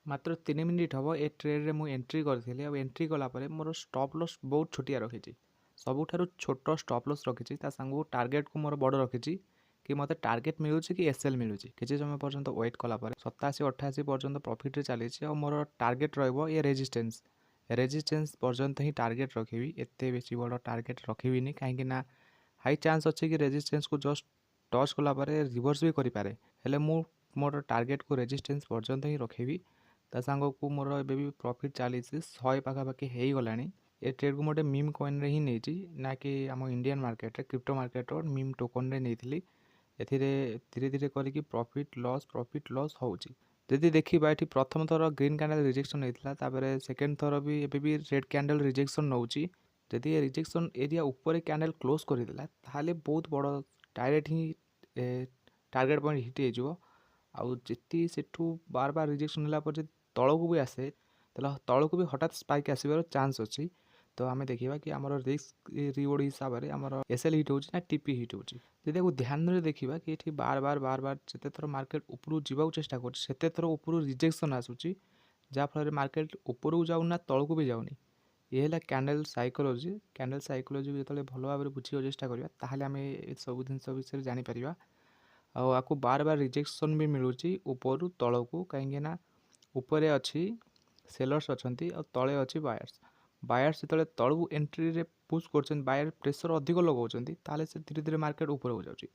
ମାତ୍ର 3 ମିନିଟ୍ ହେବ ଏ ଟ୍ରେଡ଼ରେ ମୁଁ ଏଣ୍ଟ୍ରି କରିଥିଲି। ଆଉ ଏଣ୍ଟ୍ରି କଲା ପରେ ମୋର ଷ୍ଟପ୍ ଲସ୍ ବହୁତ ଛୋଟିଆ ରଖିଛି, ସବୁଠାରୁ ଛୋଟ ଷ୍ଟପ୍ ଲସ୍ ରଖିଛି। ତା ସାଙ୍ଗକୁ ଟାର୍ଗେଟକୁ ମୋର ବଡ଼ ରଖିଛି କି ମୋତେ ଟାର୍ଗେଟ୍ ମିଳୁଛି କି ଏସ୍ଏଲ୍ ମିଳୁଛି। କିଛି ସମୟ ପର୍ଯ୍ୟନ୍ତ ୱେଟ୍ କଲା ପରେ 87-88 ପର୍ଯ୍ୟନ୍ତ ପ୍ରଫିଟ୍ରେ ଚାଲିଛି। ଆଉ ମୋର ଟାର୍ଗେଟ୍ ରହିବ ଏ ରେଜିଷ୍ଟେନ୍ସ, ରେଜିଷ୍ଟେନ୍ସ ପର୍ଯ୍ୟନ୍ତ ହିଁ ଟାର୍ଗେଟ୍ ରଖିବି। ଏତେ ବେଶୀ ବଡ଼ ଟାର୍ଗେଟ୍ ରଖିବିନି, କାହିଁକି ନା ହାଇ ଚାନ୍ସ ଅଛି କି ରେଜିଷ୍ଟେନ୍ସକୁ ଜଷ୍ଟ ଟଚ୍ କଲା ପରେ ରିଭର୍ସ ବି କରିପାରେ। ହେଲେ ମୁଁ ମୋର ଟାର୍ଗେଟକୁ ରେଜିଷ୍ଟେନ୍ସ ପର୍ଯ୍ୟନ୍ତ ହିଁ ରଖିବି। ତା ସାଙ୍ଗକୁ ମୋର ଏବେ ବି ପ୍ରଫିଟ୍ ଚାଲିଛି, 100 ପାଖାପାଖି ହେଇଗଲାଣି। ଏ ଟ୍ରେଡ଼କୁ ମୁଁ ଗୋଟେ ମିମ୍ କଏନ୍ରେ ହିଁ ନେଇଛି, ନା କି ଆମ ଇଣ୍ଡିଆନ୍ ମାର୍କେଟରେ, କ୍ରିପ୍ଟୋ ମାର୍କେଟର ମିମ୍ ଟୋକନ୍ରେ ନେଇଥିଲି। ଏଥିରେ ଧୀରେ ଧୀରେ କରିକି ପ୍ରଫିଟ୍ ଲସ୍, ପ୍ରଫିଟ୍ ଲସ୍ ହେଉଛି। ଯଦି ଦେଖିବା, ଏଠି ପ୍ରଥମ ଥର ଗ୍ରୀନ୍ କ୍ୟାଣ୍ଡେଲ୍ ରିଜେକ୍ସନ୍ ହେଇଥିଲା, ତାପରେ ସେକେଣ୍ଡ ଥର ବି, ଏବେ ବି ରେଡ଼୍ କ୍ୟାଣ୍ଡେଲ୍ ରିଜେକ୍ସନ୍ ନେଉଛି। ଯଦି ଏ ରିଜେକ୍ସନ୍ ଏରିଆ ଉପରେ କ୍ୟାଣ୍ଡେଲ୍ କ୍ଲୋଜ୍ କରିଦେଲା, ତାହେଲେ ବହୁତ ବଡ଼ ଡାଇରେକ୍ଟ ହିଁ ଟାର୍ଗେଟ୍ ପଏଣ୍ଟ ହିଟ୍ ହେଇଯିବ। ଆଉ ଯେତିକି ସେଠୁ ବାର ବାର ରିଜେକ୍ସନ୍ ହେଲା ପରେ ଯଦି ତଳକୁ ବି ଆସେ, ତାହେଲେ ତଳକୁ ବି ହଠାତ୍ ସ୍ପାଇକ୍ ଆସିବାର ଚାନ୍ସ ଅଛି। ତ ଆମେ ଦେଖିବା କି ଆମର ରିସ୍କ ରିୱାର୍ଡ଼ ହିସାବରେ ଆମର ଏସ୍ ଏଲ୍ ହିଟ୍ ହେଉଛି ନା ଟି ପି ହିଟ୍ ହେଉଛି। ଯଦି ଆକୁ ଧ୍ୟାନରେ ଦେଖିବା କି ଏଠି ବାର ବାର ବାର ବାର ଯେତେ ଥର ମାର୍କେଟ ଉପରକୁ ଯିବାକୁ ଚେଷ୍ଟା କରୁଛି, ସେତେ ଥର ଉପରୁ ରିଜେକ୍ସନ୍ ଆସୁଛି, ଯାହାଫଳରେ ମାର୍କେଟ ଉପରକୁ ଯାଉନି ନା ତଳକୁ ବି ଯାଉନି। ଇଏ ହେଲା କ୍ୟାଣ୍ଡେଲ୍ ସାଇକୋଲୋଜି। କ୍ୟାଣ୍ଡେଲ୍ ସାଇକୋଲୋଜିକୁ ଯେତେବେଳେ ଭଲ ଭାବରେ ବୁଝିବାକୁ ଚେଷ୍ଟା କରିବା, ତାହେଲେ ଆମେ ଏସବୁ ଜିନିଷ ବିଷୟରେ ଜାଣିପାରିବା। ଆଉ ଆକୁ ବାର ବାର ରିଜେକ୍ସନ୍ ବି ମିଳୁଛି ଉପରୁ ତଳକୁ, କାହିଁକି ନା ଉପରେ ଅଛି ସେଲର୍ସ ଅଛନ୍ତି ଆଉ ତଳେ ଅଛି ବାୟର୍ସ। ବାୟର୍ସ ଯେତେବେଳେ ତଳକୁ ଏଣ୍ଟ୍ରିରେ ପୁସ୍ କରୁଛନ୍ତି, ବାୟର ପ୍ରେସର୍ ଅଧିକ ଲଗାଉଛନ୍ତି, ତାହେଲେ ସେ ଧୀରେ ଧୀରେ ମାର୍କେଟ ଉପରକୁ ଯାଉଛି।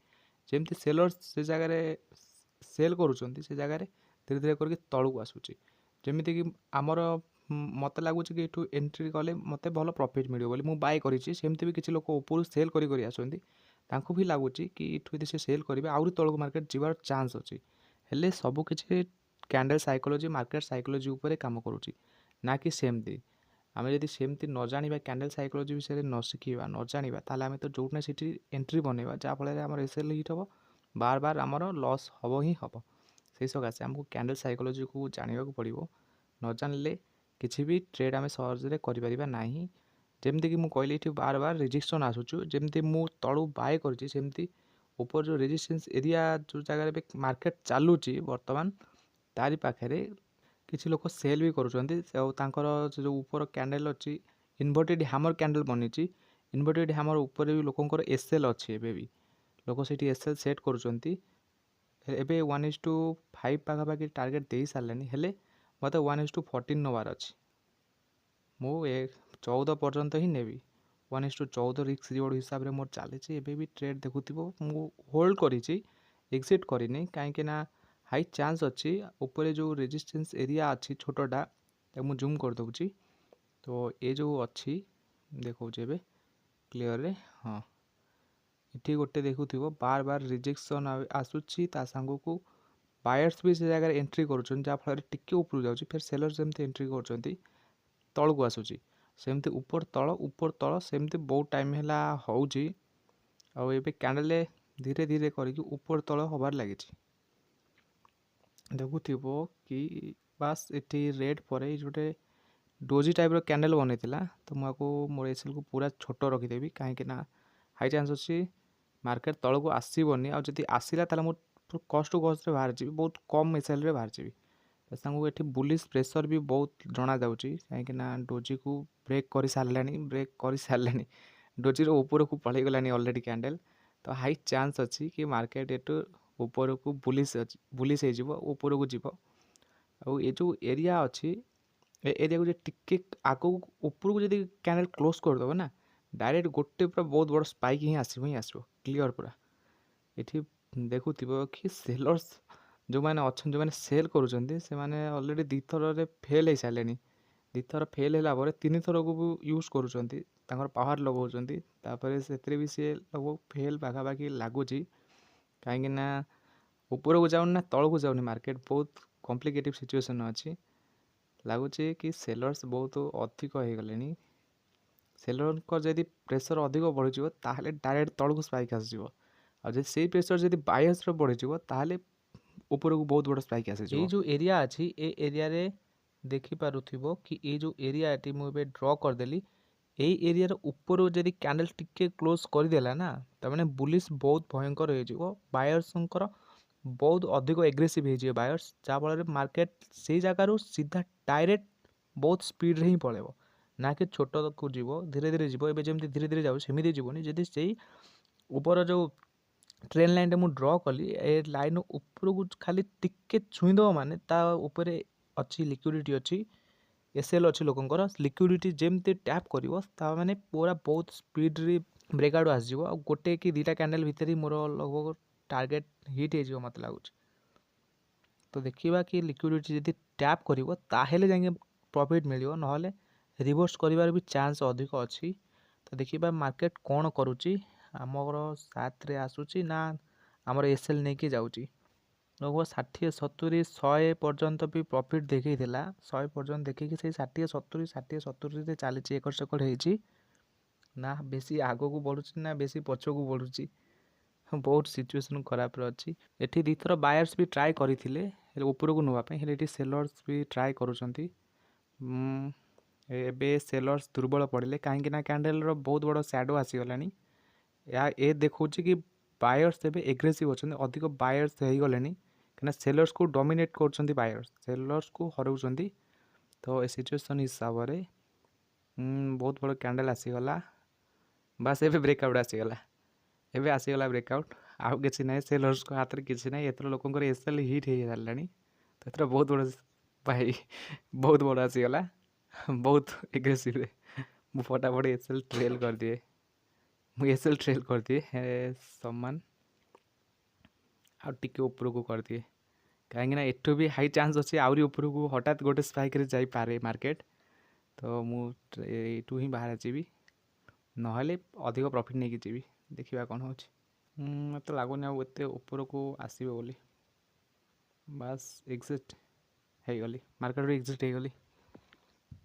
ଯେମିତି ସେଲର୍ସ ସେ ଜାଗାରେ ସେଲ୍ କରୁଛନ୍ତି, ସେ ଜାଗାରେ ଧୀରେ ଧୀରେ କରିକି ତଳକୁ ଆସୁଛି। ଯେମିତିକି ଆମର ମୋତେ ଲାଗୁଛି କି ଏଠୁ ଏଣ୍ଟ୍ରି କଲେ ମୋତେ ଭଲ ପ୍ରଫିଟ୍ ମିଳିବ ବୋଲି ମୁଁ ବାଏ କରିଛି, ସେମିତି ବି କିଛି ଲୋକ ଉପରୁ ସେଲ୍ କରି କରି ଆସନ୍ତି। ତାଙ୍କୁ ବି ଲାଗୁଛି କି ଏଠୁ ଯଦି ସେ ସେଲ୍ କରିବେ, ଆହୁରି ତଳକୁ ମାର୍କେଟ ଯିବାର ଚାନ୍ସ ଅଛି। ହେଲେ ସବୁକିଛି କ୍ୟାଣ୍ଡେଲ୍ ସାଇକୋଲୋଜି, ମାର୍କେଟ ସାଇକୋଲୋଜି ଉପରେ କାମ କରୁଛି, ନା କି ସେମିତି। ଆମେ ଯଦି ସେମିତି ନ ଜାଣିବା, କ୍ୟାଣ୍ଡେଲ୍ ସାଇକୋଲୋଜି ବିଷୟରେ ନ ଶିଖିବା, ନ ଜାଣିବା, ତାହେଲେ ଆମେ ତ ଯେଉଁଠି ନା ସେଠି ଏଣ୍ଟ୍ରି ବନେଇବା, ଯାହାଫଳରେ ଆମର ଏସ୍ ଏଲ୍ ହିଟ୍ ହେବ, ବାର ବାର ଆମର ଲସ୍ ହେବ ହିଁ ହେବ। ସେଇ ସକାଶେ ଆମକୁ କ୍ୟାଣ୍ଡେଲ୍ ସାଇକୋଲୋଜିକୁ ଜାଣିବାକୁ ପଡ଼ିବ। ନ ଜାଣିଲେ କିଛି ବି ଟ୍ରେଡ଼୍ ଆମେ ସହଜରେ କରିପାରିବା ନାହିଁ। ଯେମିତିକି ମୁଁ କହିଲି, ଏଠି ବାର ବାର ରିଜେକ୍ସନ୍ ଆସୁଛୁ। ଯେମିତି ମୁଁ ତଳୁ ବାଏ କରିଛି, ସେମିତି ଉପର ଯେଉଁ ରେଜିଷ୍ଟେନ୍ସ ଏରିଆ, ଯେଉଁ ଜାଗାରେ ଏବେ ମାର୍କେଟ ଚାଲୁଛି ବର୍ତ୍ତମାନ, ତାରି ପାଖରେ କିଛି ଲୋକ ସେଲ୍ ବି କରୁଛନ୍ତି। ଆଉ ତାଙ୍କର ସେ ଯେଉଁ ଉପର କ୍ୟାଣ୍ଡେଲ୍ ଅଛି, ଇନଭର୍ଟେଡ଼ ହ୍ୟାମର କ୍ୟାଣ୍ଡେଲ୍ ବନିଛି, ଇନଭର୍ଟେଡ଼ ହ୍ୟାମର ଉପରେ ବି ଲୋକଙ୍କର ଏସ୍ ଏଲ୍ ଅଛି। ଏବେ ବି ଲୋକ ସେଇଠି ଏସ୍ ଏଲ୍ ସେଟ୍ କରୁଛନ୍ତି। ଏବେ 1:5 ପାଖାପାଖି ଟାର୍ଗେଟ୍ ଦେଇ ସାରିଲେଣି। ହେଲେ ମୋତେ 1:14 ନେବାର ଅଛି। ମୁଁ ଏ 14 ପର୍ଯ୍ୟନ୍ତ ହିଁ ନେବି। 1:14 ରିସ୍କ ରିୱାର୍ଡ଼ ହିସାବରେ ମୋର ଚାଲିଛି। ଏବେ ବି ଟ୍ରେଡ଼୍ ଦେଖୁଥିବ, ମୁଁ ହୋଲ୍ଡ କରିଛି, ଏକ୍ଜିଟ୍ କରିନି, କାହିଁକି ନା ହାଇ ଚାନ୍ସ ଅଛି। ଉପରେ ଯେଉଁ ରେଜିଷ୍ଟେନ୍ସ ଏରିଆ ଅଛି ଛୋଟଟା, ତାକୁ ମୁଁ ଜୁମ୍ କରିଦେଉଛି। ତ ଏ ଯେଉଁ ଅଛି, ଦେଖାଉଛି ଏବେ କ୍ଲିଅରରେ। ହଁ, ଏଠି ଗୋଟେ ଦେଖୁଥିବ, ବାର ବାର ରିଜେକ୍ସନ୍ ଆସୁଛି। ତା ସାଙ୍ଗକୁ ବାୟର୍ସ ବି ସେ ଜାଗାରେ ଏଣ୍ଟ୍ରି କରୁଛନ୍ତି, ଯାହାଫଳରେ ଟିକେ ଉପରକୁ ଯାଉଛି। ଫେର୍ ସେଲର୍ସ ଯେମିତି ଏଣ୍ଟ୍ରି କରୁଛନ୍ତି, ତଳକୁ ଆସୁଛି। ସେମିତି ଉପର ତଳ, ଉପର ତଳ, ସେମିତି ବହୁତ ଟାଇମ୍ ହେଲା ହେଉଛି। ଆଉ ଏବେ କ୍ୟାଣ୍ଡେଲ୍ ଧୀରେ ଧୀରେ କରିକି ଉପର ତଳ ହେବାରେ ଲାଗିଛି। ଦେଖୁଥିବ କି ବାସ୍ ଏଠି ରେଡ଼୍ ପରେ ଏଇ ଗୋଟେ ଡୋଜି ଟାଇପ୍ର କ୍ୟାଣ୍ଡେଲ୍ ବନେଇଥିଲା। ତ ମୁଁ ଆକୁ ମୋର ଏସ୍ଏଲ୍କୁ ପୁରା ଛୋଟ ରଖିଦେବି, କାହିଁକି ନା ହାଇ ଚାନ୍ସ ଅଛି ମାର୍କେଟ ତଳକୁ ଆସିବନି। ଆଉ ଯଦି ଆସିଲା, ତାହେଲେ ମୁଁ କଷ୍ଟ ଟୁ କଷ୍ଟରେ ବାହାରିଯିବି, ବହୁତ କମ୍ ଏସ୍ଏଲ୍ରେ ବାହାରିଯିବି। ତା ସାଙ୍ଗକୁ ଏଠି ବୁଲିସ୍ ପ୍ରେସର୍ ବି ବହୁତ ଜଣାଯାଉଛି, କାହିଁକି ନା ଡୋଜିକୁ ବ୍ରେକ୍ କରିସାରିଲାଣି, ବ୍ରେକ୍ କରିସାରିଲାଣି, ଡୋଜିର ଉପରକୁ ପଳେଇଗଲାଣି ଅଲରେଡ଼ି କ୍ୟାଣ୍ଡେଲ୍। ତ ହାଇ ଚାନ୍ସ ଅଛି କି ମାର୍କେଟ ଏଠୁ ଉପରକୁ ବୁଲିସ୍ ଅଛି, ବୁଲିସ୍ ହେଇଯିବ, ଉପରକୁ ଯିବ। ଆଉ ଏ ଯେଉଁ ଏରିଆ ଅଛି, ଏ ଏରିଆକୁ ଯଦି ଟିକେ ଆଗକୁ ଉପରକୁ ଯଦି କ୍ୟାଣ୍ଡେଲ୍ କ୍ଲୋଜ୍ କରିଦେବ ନା, ଡାଇରେକ୍ଟ ଗୋଟେ ପୁରା ବହୁତ ବଡ଼ ସ୍ପାଇକ୍ ହିଁ ଆସିବ ହିଁ ଆସିବ, କ୍ଲିଅର୍ ପୁରା। ଏଠି ଦେଖୁଥିବ କି ସେଲର୍ସ ଯେଉଁମାନେ ଅଛନ୍ତି, ଯେଉଁମାନେ ସେଲ୍ କରୁଛନ୍ତି, ସେମାନେ ଅଲରେଡ଼ି ଦୁଇଥରରେ ଫେଲ୍ ହେଇସାରିଲେଣି। ଦୁଇଥର ଫେଲ୍ ହେଲା ପରେ ତିନିଥରକୁ ବି ୟୁଜ୍ କରୁଛନ୍ତି, ତାଙ୍କର ପାୱାର ଲଗାଉଛନ୍ତି। ତାପରେ ସେଥିରେ ବି ସିଏ ସବୁ ଫେଲ୍ ପାଖାପାଖି ଲାଗୁଛି, କାହିଁକି ନା ଉପରକୁ ଯାଉନି ନା ତଳକୁ ଯାଉନି। ମାର୍କେଟ ବହୁତ କମ୍ପ୍ଲିକେଟିଭ୍ ସିଚୁଏସନ୍ ଅଛି। ଲାଗୁଛି କି ସେଲର୍ସ ବହୁତ ଅଧିକ ହେଇଗଲେଣି। ସେଲର୍ଙ୍କ ଯଦି ପ୍ରେସର୍ ଅଧିକ ବଢ଼ିଯିବ, ତାହେଲେ ଡାଇରେକ୍ଟ ତଳକୁ ସ୍ପାଇକ୍ ଆସିଯିବ। ଆଉ ଯଦି ସେଇ ପ୍ରେସର୍ ଯଦି ବାୟର୍ସର ବଢ଼ିଯିବ, ତାହେଲେ ଉପରକୁ ବହୁତ ବଡ଼ ସ୍ପାଇକ୍ ଆସିଯିବ। ଏଇ ଯେଉଁ ଏରିଆ ଅଛି, ଏ ଏରିଆରେ ଦେଖିପାରୁଥିବ କି ଏଇ ଯେଉଁ ଏରିଆଟି ମୁଁ ଏବେ ଡ୍ର କରିଦେଲି, ଏଇ ଏରିଆର ଉପରୁ ଯଦି କ୍ୟାଣ୍ଡେଲ୍ ଟିକେ କ୍ଲୋଜ୍ କରିଦେଲା ନା, ତାମାନେ ବୁଲିସ୍ ବହୁତ ଭୟଙ୍କର ହେଇଯିବ। ବାୟର୍ସଙ୍କର ବହୁତ ଅଧିକ ଏଗ୍ରେସିଭ୍ ହେଇଯିବେ ବାୟର୍ସ, ଯାହାଫଳରେ ମାର୍କେଟ ସେଇ ଜାଗାରୁ ସିଧା ଡାଇରେକ୍ଟ ବହୁତ ସ୍ପିଡ଼ରେ ହିଁ ପଳେଇବ। ନା କି ଛୋଟକୁ ଯିବ, ଧୀରେ ଧୀରେ ଯିବ। ଏବେ ଯେମିତି ଧୀରେ ଧୀରେ ଯାଉଛି, ସେମିତି ଯିବନି। ଯଦି ସେଇ ଉପର ଯେଉଁ ଟ୍ରେଣ୍ଡ ଲାଇନ୍ଟା ମୁଁ ଡ୍ର କଲି, ଏ ଲାଇନ୍ ଉପରକୁ ଖାଲି ଟିକେ ଛୁଇଁଦେବ, ମାନେ ତା ଉପରେ ଅଛି ଲିକ୍ୱିଡ଼ିଟି ଅଛି, ଏସ୍ଏଲ୍ ଅଛି ଲୋକଙ୍କର। ଲିକ୍ୱିଡ଼ିଟି ଯେମିତି ଟ୍ୟାପ୍ କରିବ, ତା ମାନେ ପୁରା ବହୁତ ସ୍ପିଡ଼ରେ ବ୍ରେକ୍ଆଉଟ୍ ଆସିଯିବ ଆଉ ଗୋଟେ କି 2ଟା କ୍ୟାଣ୍ଡେଲ୍ ଭିତରେ ହିଁ ମୋର ଲଗଭଗ ଟାର୍ଗେଟ୍ ହିଟ୍ ହେଇଯିବ ମୋତେ ଲାଗୁଛି। ତ ଦେଖିବା କି ଲିକ୍ୱିଡ଼ିଟି ଯଦି ଟ୍ୟାପ୍ କରିବ, ତାହେଲେ ଯାଇକି ପ୍ରଫିଟ୍ ମିଳିବ, ନହେଲେ ରିଭର୍ସ କରିବାର ବି ଚାନ୍ସ ଅଧିକ ଅଛି। ତ ଦେଖିବା ମାର୍କେଟ କ'ଣ କରୁଛି, ଆମର ସାଥରେ ଆସୁଛି ନା ଆମର ଏସ୍ଏଲ୍ ନେଇକି ଯାଉଛି। ଲଗଭଗ 60, 70, 100 ପର୍ଯ୍ୟନ୍ତ ବି ପ୍ରଫିଟ୍ ଦେଖେଇଥିଲା। 100 ପର୍ଯ୍ୟନ୍ତ ଦେଖିକି ସେଇ 60, 70, 60, 70ରେ ଚାଲିଛି, ଏକଡ଼ ସେକଡ଼ ହେଇଛି। ନା ବେଶୀ ଆଗକୁ ବଢ଼ୁଛି, ନା ବେଶୀ ପଛକୁ ବଢ଼ୁଛି। ବହୁତ ସିଚୁଏସନ୍ ଖରାପରେ ଅଛି। ଏଠି 2ଥର ବାୟର୍ସ ବି ଟ୍ରାଏ କରିଥିଲେ ହେଲେ ଉପରକୁ ନେବା ପାଇଁ, ହେଲେ ଏଠି ସେଲର୍ସ ବି ଟ୍ରାଏ କରୁଛନ୍ତି। ଏବେ ସେଲର୍ସ ଦୁର୍ବଳ ପଡ଼ିଲେ, କାହିଁକି ନା କ୍ୟାଣ୍ଡେଲର ବହୁତ ବଡ଼ ସ୍ୟାଡ଼ୋ ଆସିଗଲାଣି। ଏହା ଏ ଦେଖାଉଛି କି ବାୟର୍ସ ଏବେ ଏଗ୍ରେସିଭ୍ ଅଛନ୍ତି, ଅଧିକ ବାୟର୍ସ ହେଇଗଲେଣି, କାହିଁକିନା ସେଲର୍ସକୁ ଡମିନେଟ୍ କରୁଛନ୍ତି, ବାୟର୍ସ ସେଲର୍ସକୁ ହରାଉଛନ୍ତି। ତ ଏ ସିଚୁଏସନ୍ ହିସାବରେ ବହୁତ ବଡ଼ କ୍ୟାଣ୍ଡେଲ୍ ଆସିଗଲା। ବାସ୍, ଏବେ ବ୍ରେକ୍ଆଉଟ୍ ଆସିଗଲା। ଏବେ ଆସିଗଲା ବ୍ରେକ୍ଆଉଟ୍, ଆଉ କିଛି ନାହିଁ। ସେଲର୍ସଙ୍କ ହାତରେ କିଛି ନାହିଁ ଏଥର। ଲୋକଙ୍କର ଏସ୍ଏଲ୍ ହିଟ୍ ହେଇସାରିଲାଣି। ତ ଏଥର ବହୁତ ବଡ଼ ଭାଇ, ବହୁତ ବଡ଼ ଆସିଗଲା, ବହୁତ ଏଗ୍ରେସିଭ୍ରେ। ମୁଁ ଫଟାଫଟ ଏସ୍ଏଲ୍ ଟ୍ରେଲ୍ କରିଦିଏ। ମୁଁ ଏସ୍ଏଲ୍ ଟ୍ରେଲ୍ କରିଦିଏ ସମାନ ଆଉ ଟିକେ ଉପରକୁ କରିଦିଏ, କାହିଁକିନା ଏଠୁ ବି ହାଇ ଚାନ୍ସ ଅଛି ଆହୁରି ଉପରକୁ ହଠାତ୍ ଗୋଟେ ସ୍ପାଇକ୍ରେ ଯାଇପାରେ ମାର୍କେଟ। ତ ମୁଁ ଏଇଠୁ ହିଁ ବାହାରେ ଯିବି, ନହେଲେ ଅଧିକ ପ୍ରଫିଟ୍ ନେଇକି ଯିବି। ଦେଖିବା କ'ଣ ହେଉଛି। ମୋତେ ଲାଗୁନି ଆଉ ଏତେ ଉପରକୁ ଆସିବ ବୋଲି। ବାସ୍, ଏକ୍ଜିଟ୍ ହେଇଗଲି, ମାର୍କେଟରୁ ଏକ୍ଜିଟ୍ ହେଇଗଲି।